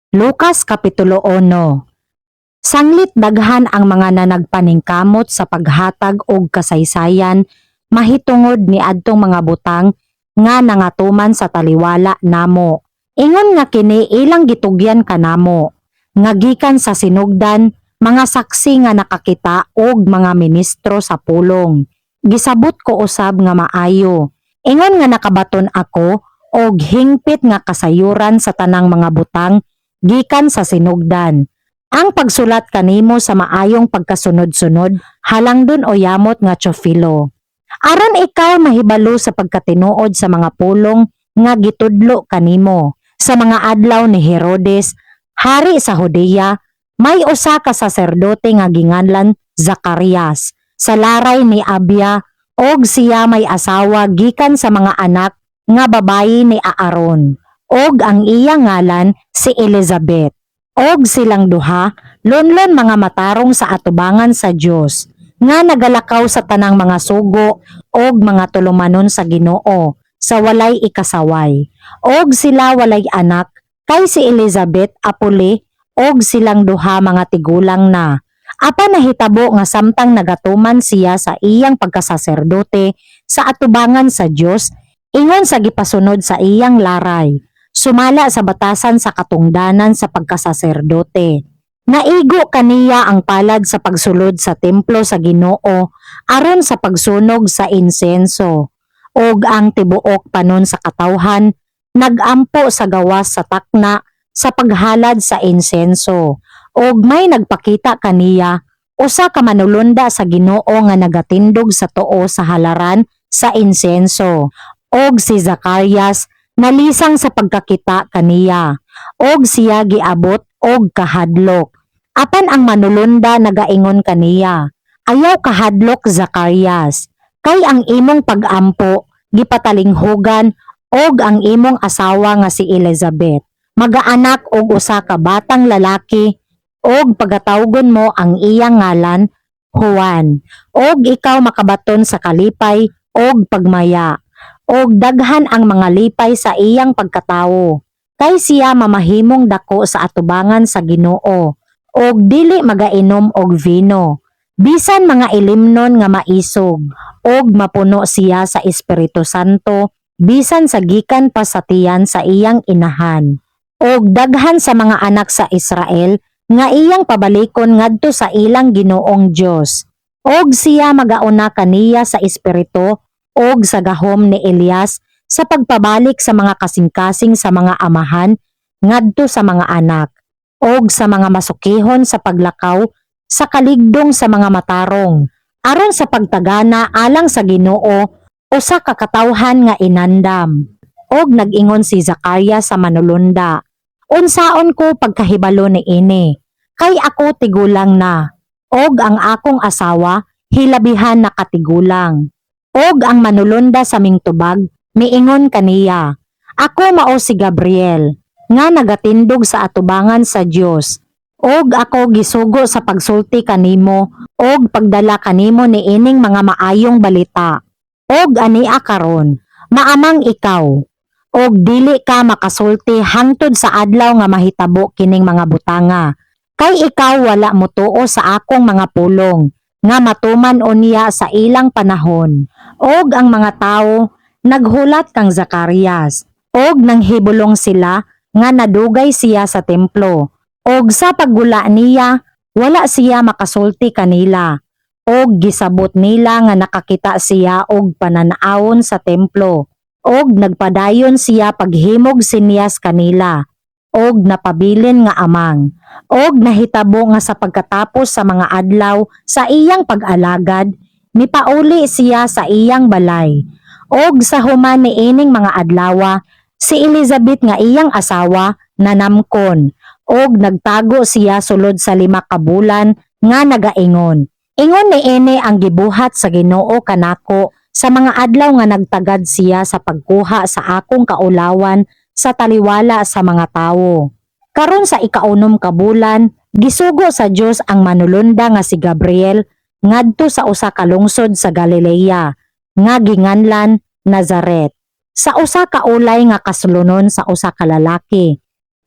Lucas Kapitulo 1. Sanglit daghan ang mga nanagpaningkamot sa paghatag og kasaysayan mahitungod niadtong mga butang nga nangatuman sa taliwala namo. Ingon nga kini ilang gitugyan kanamo, nga gikan sa sinugdan, mga saksi nga nakakita og mga ministro sa pulong. Gisabot ko usab nga maayo. Ingon nga nakabaton ako og hingpit nga kasayuran sa tanang mga butang gikan sa sinugdan. Ang pagsulat kanimo sa maayong pagkasunod-sunod halangdon o yamot nga Teofilo. Aron ikaw mahibalo sa pagkatinuod sa mga pulong nga gitudlo kanimo. Sa mga adlaw ni Herodes, hari sa Judea, may usa ka saserdote nga ginganlan Zacarias sa laray ni Abia, og siya may asawa gikan sa mga anak nga babayi ni Aaron, og ang iya ngalan si Elizabeth. Og silang duha lunlon mga matarong sa atubangan sa Dios nga nagalakaw sa tanang mga sugo og mga tulumanon sa Ginoo sa walay ikasaway. Og sila walay anak kay si Elizabeth apuli og silang duha mga tigulang na. Apan nahitabo nga samtang nagatuman siya sa iyang pagkasaserdote sa atubangan sa Dios ingon sa gipasunod sa iyang laray, sumala sa batasan sa katungdanan sa pagkasaserdote, naigo kaniya ang palad sa pagsulod sa templo sa Ginoo aron sa pagsunog sa insenso. Og ang tibuok panon sa katawhan nagampo sa gawas sa takna sa paghalad sa insenso. Og may nagpakita kaniya usa ka manulunda sa Ginoo nga nagatindog sa tuo sa halaran sa insenso. Og si Zacarias nalisang sa pagkakita kaniya, og siya giabot og kahadlok. Apan ang manulunda nagaingon kaniya, "Ayaw kahadlok, Zacarias, kay ang imong pag-ampo gipatalinghugan og ang imong asawa nga si Elizabeth magaanak og usa ka batang lalaki, og pagatawgon mo ang iyang ngalan Juan. Og ikaw makabaton sa kalipay og pagmaya, og daghan ang mga lipay sa iyang pagkatawo. Kay siya mamahimong dako sa atubangan sa Ginoo, og dili magainom og vino, bisan mga ilimnon nga maisog, og mapuno siya sa Espiritu Santo bisan sa gikan pa sa tiyan sa iyang inahan. Og daghan sa mga anak sa Israel nga iyang pabalikon ngadto sa ilang Ginoong Dios. Og siya magauna kaniya sa espiritu og sa gahom ni Elias sa pagpabalik sa mga kasing-kasing sa mga amahan ngadto sa mga anak, og sa mga masukihon sa paglakaw sa kaligdong sa mga matarong, aron sa pagtagana alang sa Ginoo usa ka katawhan nga inandam." Og nag-ingon si Zacarias sa manulunda, "Unsaon ko pagkahibalo niini? Kay ako tigulang na, og ang akong asawa hilabihan na katigulang." Og ang manulunda sa mingtubag miingon kaniya, "Ako mao si Gabriel, nga nagatindog sa atubangan sa Dios, og ako gisugo sa pagsulti kanimo og pagdala kanimo niining mga maayong balita. Og ania karon, maamang ikaw, og dili ka makasulti hangtod sa adlaw nga mahitabo kining mga butanga, kay ikaw wala motuo sa akong mga pulong nga matuman unya sa ilang panahon." Og ang mga tawo naghulat kang Zacarias, og nanghibulong sila nga nadugay siya sa templo. Og sa paggula niya, wala siya makasulti kanila. Og gisabot nila nga nakakita siya og panan-awon sa templo. Og nagpadayon siya paghimog sinyas kanila og napabilin nga amang. Og nahitabo nga sa pagkatapos sa mga adlaw sa iyang pag-alagad, mipauli siya sa iyang balay. Og sa human niining mga adlawa, si Elizabeth nga iyang asawa nanamkon, og nagtago siya sulod sa 5 ka bulan nga nagaingon, "Ingon niini ang gibuhat sa Ginoo kanako sa mga adlaw nga nagtagad siya sa pagkuha sa akong kaulawan sa taliwala sa mga tawo." Karon sa 6 ka bulan, gisugo sa Dios ang manulunda nga si Gabriel ngadto sa usa ka lungsod sa Galilea nga ginganlan Nazaret, sa usa ka ulay nga kaslunon sa usa ka lalaki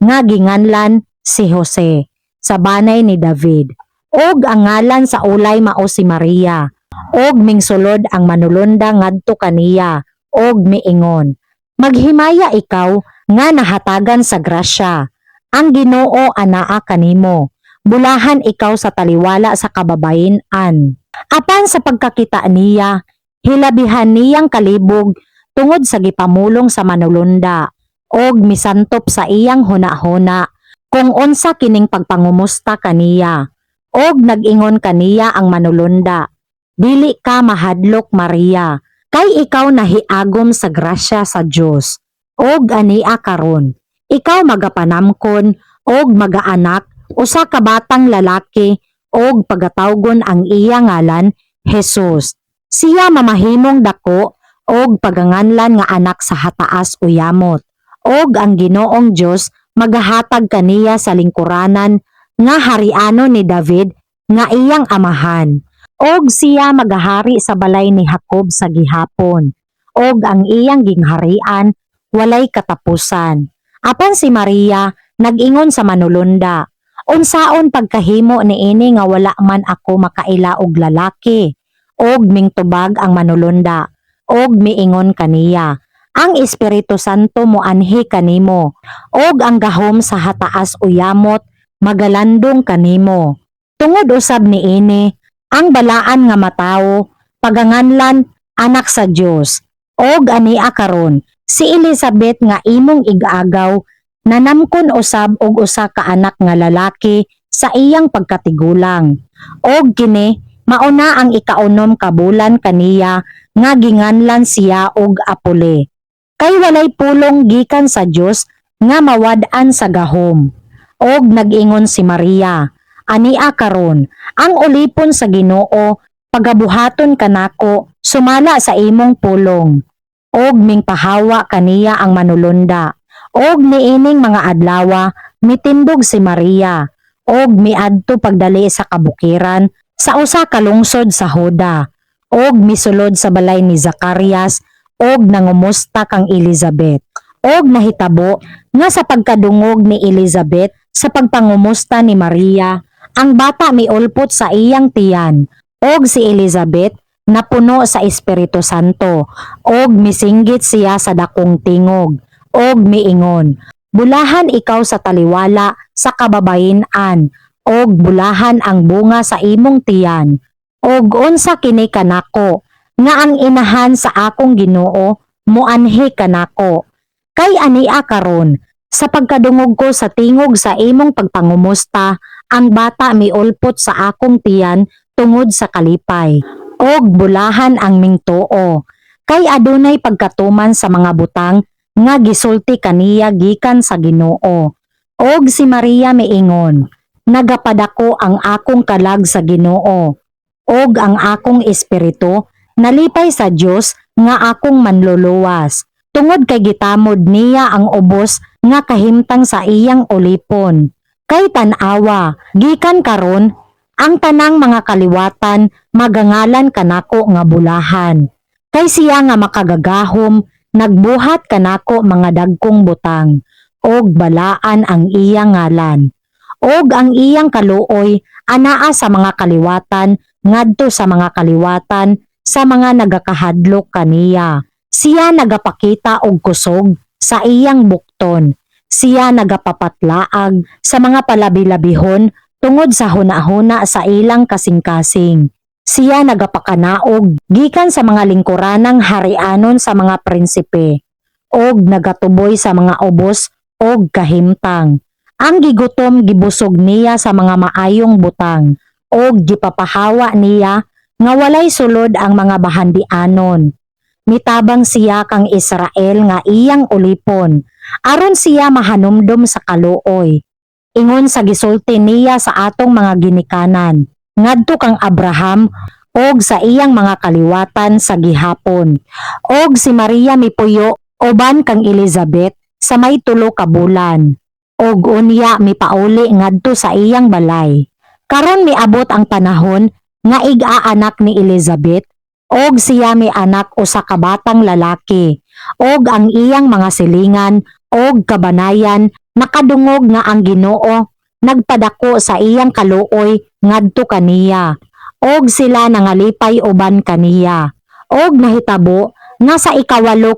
nga ginganlan si Jose, sa banay ni David. Og ang ngalan sa ulay mao si Maria. Og mingsulod ang manulonda ngadto kaniya og miingon, "Maghimaya ikaw nga nahatagan sa grasya. Ang Ginoo anaa kanimo. Bulahan ikaw sa taliwala sa kababayen-an." Apan sa pagkakita niya, hilabihan niyang kalibog tungod sa gipamulong sa manulonda og misantop sa iyang huna-huna kung unsa kining pagpangumusta kaniya. Og nag-ingon kaniya ang manulonda, "Dili ka mahadlok, Maria, kay ikaw nahiagom sa grasya sa Dios. Og ania karon, ikaw magapanamkon og magaanak usa ka batang lalaki og pagatawgon ang iya ngalan Jesus. Siya mamahimong dako og paganganlan nga Anak sa Hataas o Yamot. Og ang Ginoong Dios magahatag kaniya sa lingkuranan nga harianon ni David nga iyang amahan. Og siya magahari sa balay ni Jacob sa gihapon. Og ang iyang gingharian walay katapusan." Apan si Maria nag-ingon sa manulonda, "Unsaon pagkahimo niini nga wala man ako makaila og lalaki?" Og mingtubag ang manulonda og miingon kaniya, "Ang Espiritu Santo moanhi kanimo og ang gahom sa Hataas o Yamot magalandong kanimo. Tungod usab niini, ang balaan nga matawo paganganlan Anak sa Dios. Og ania karon, si Elizabeth nga imong ig-agaw nanamkon usab og usa ka anak nga lalaki sa iyang pagkatigulang. Og kini mauna ang ikaunom ka bulan kaniya nga ginganlan siya og apuli. Kay walay pulong gikan sa Dios nga mawad-an sa gahom." Og nag-ingon si Maria, "Ania karon, ang ulipon sa Ginoo, pagabuhaton kanako sumala sa imong pulong." Og mingpahawa kaniya ang manulonda. Og niining mga adlawa, mitindog si Maria og miadto pagdali sa kabukiran sa usa ka lungsod sa Juda og misulod sa balay ni Zacarias og nangumusta kang Elizabeth. Og nahitabo nga sa pagkadungog ni Elizabeth sa pagpangumusta ni Maria, ang bata miulpot sa iyang tiyan, og si Elizabeth napuno sa Espiritu Santo og misinggit siya sa dakong tingog og miingon, "Bulahan ikaw sa taliwala sa kababayen-an og bulahan ang bunga sa imong tiyan. Og unsa kini kanako nga ang inahan sa akong Ginoo moanhi kanako? Kay ania karon, sa pagkadungog ko sa tingog sa imong pagpangumusta, ang bata miulpot sa akong tiyan tungod sa kalipay. Og bulahan ang mingtuo kay adunay pagkatuman sa mga butang nga gisulti kaniya gikan sa Ginoo." Og si Maria miingon, "Nagapadako ang akong kalag sa Ginoo, og ang akong espiritu nalipay sa Dios nga akong manluluwas, tungod kay gitamod niya ang ubos nga kahimtang sa iyang ulipon. Kay tan-awa, gikan karon ang tanang mga kaliwatan magangalan kanako nga bulahan. Kay siya nga makagagahom nagbuhat kanako mga dagkong butang, og balaan ang iyang ngalan. Og ang iyang kaluoy anaa sa mga kaliwatan ngadto sa mga kaliwatan sa mga nagakahadlok kaniya. Siya nagapakita og kusog sa iyang bukton. Siya nagapapatlaag sa mga palabilabihon tungod sa hunahuna sa ilang kasing-kasing. Siya nagapakanaog gikan sa mga lingkuranang harianon sa mga prinsipe og nagatuboy sa mga ubos og kahimtang. Ang gigutom gibusog niya sa mga maayong butang og gipapahawa niya nga walay sulod ang mga bahandianon. Mitabang siya kang Israel nga iyang ulipon, aron siya mahanumdum sa kaluoy, ingon sa gisulti niya sa atong mga ginikanan, ngadto kang Abraham og sa iyang mga kaliwatan sa gihapon." Og si Maria mipuyo uban kang Elizabeth sa may 3 ka bulan. Og unya mipauli ngadto sa iyang balay. Karon miabot ang panahon nga ig-aanak ni Elizabeth og siya mianak usa ka batang lalaki, og ang iyang mga silingan og kabanayan nakadungog nga ang Ginoo nagpadako sa iyang kaluoy ngadto kaniya. Og sila nangalipay uban kaniya. Og nahitabo nga sa 8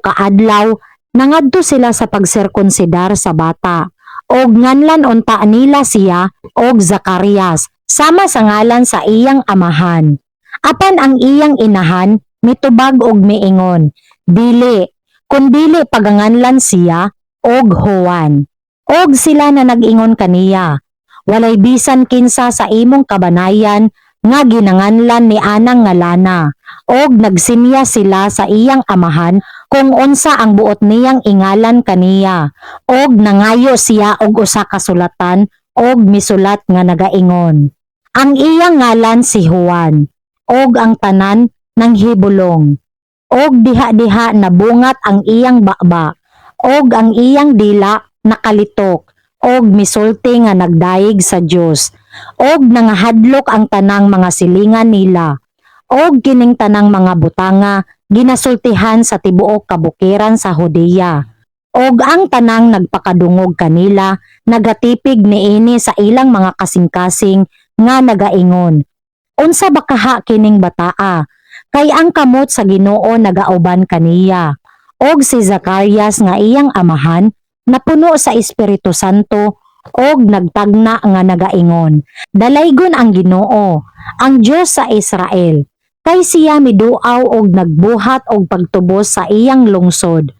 ka adlaw nangadto sila sa pagsirkunsidar sa bata. Og nganlan unta nila siya og Zacarias sama sa ngalan sa iyang amahan. Apan ang iyang inahan mitubag og miingon, "Dili, kundili paganganlan siya og Juan." Og sila na nag-ingon kaniya, "Walay bisan kinsa sa imong kabanayan nga ginanganlan ni anang ngalana." Og nagsinya sila sa iyang amahan kung unsa ang buot niyang ingalan kaniya. Og nangayo siya og usa ka sulatan og misulat nga nagaingon, "Ang iyang ngalan si Juan." Og ang tanan nanghibulong. Og diha-diha nabungat ang iyang baba og ang iyang dila nakalitok og misulti nga nagdayeg sa Dios. Og nangahadlok ang tanang mga silingan nila. Og kining tanang mga butanga ginasultihan sa tibuok kabukiran sa Judea. Og ang tanang nagpakadungog kanila nagatipig niini sa ilang mga kasing-kasing nga nagaingon, "Unsa ba kaha kining bataa? Kay ang kamot sa Ginoo nagauban kaniya." Og si Zacarias nga iyang amahan napuno sa Espiritu Santo og nagtagna nga nagaingon, "Dalaygon ang Ginoo, ang Dios sa Israel, kay siya miduaw og nagbuhat og pagtubos sa iyang lungsod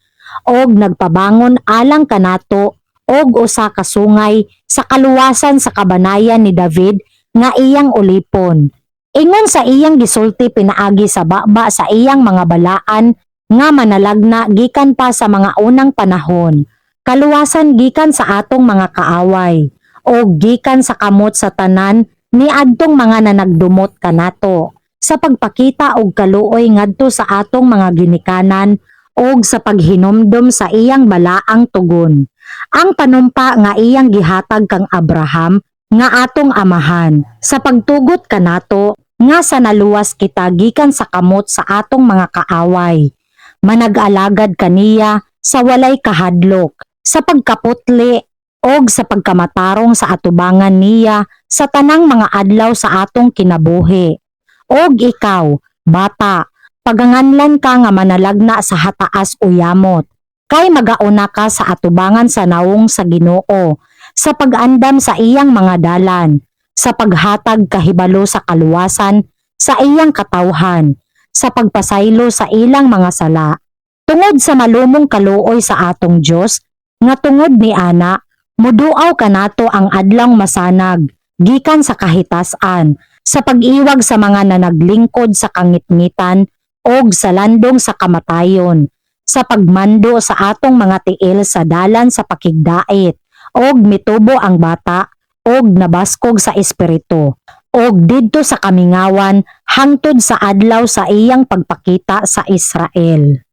og nagpabangon alang kanato og usa ka sungay sa kaluwasan sa kabanayan ni David nga iyang ulipon. Ingon sa iyang gisulti pinaagi sa baba sa iyang mga balaan nga manalagna gikan pa sa mga unang panahon, kaluwasan gikan sa atong mga kaaway o gikan sa kamot sa tanan ni adtong mga nanagdumot kanato, sa pagpakita og kaluoy ngadto sa atong mga ginikanan og sa paghinumdom sa iyang balaang tugon, ang panumpa nga iyang gihatag kang Abraham nga atong amahan, sa pagtugot kanato nga sa naluwas kita gikan sa kamot sa atong mga kaaway, manag-alagad kaniya sa walay kahadlok, sa pagkaputli og sa pagkamatarong sa atubangan niya sa tanang mga adlaw sa atong kinabuhi. Og ikaw, bata, paganganlan ka nga manalagna sa hataas o yamot, kay magauna ka sa atubangan sa nawong sa Ginoo, sa pag-andam sa iyang mga dalan, sa paghatag kahibalo sa kaluwasan sa iyang katawhan, sa pagpasaylo sa ilang mga sala. Tungod sa malumong kaluoy sa atong Dios, nga tungod ni ana, muduaw kanato ang adlawng masanag, gikan sa kahitas-an, sa pag-iwag sa mga nanaglingkod sa kangitngitan og sa landong sa kamatayon, sa pagmando sa atong mga tiil sa dalan sa pakigdait. Og mitubo ang bata og nabaskog sa espiritu og didto sa kamingawan hangtod sa adlaw sa iyang pagpakita sa Israel.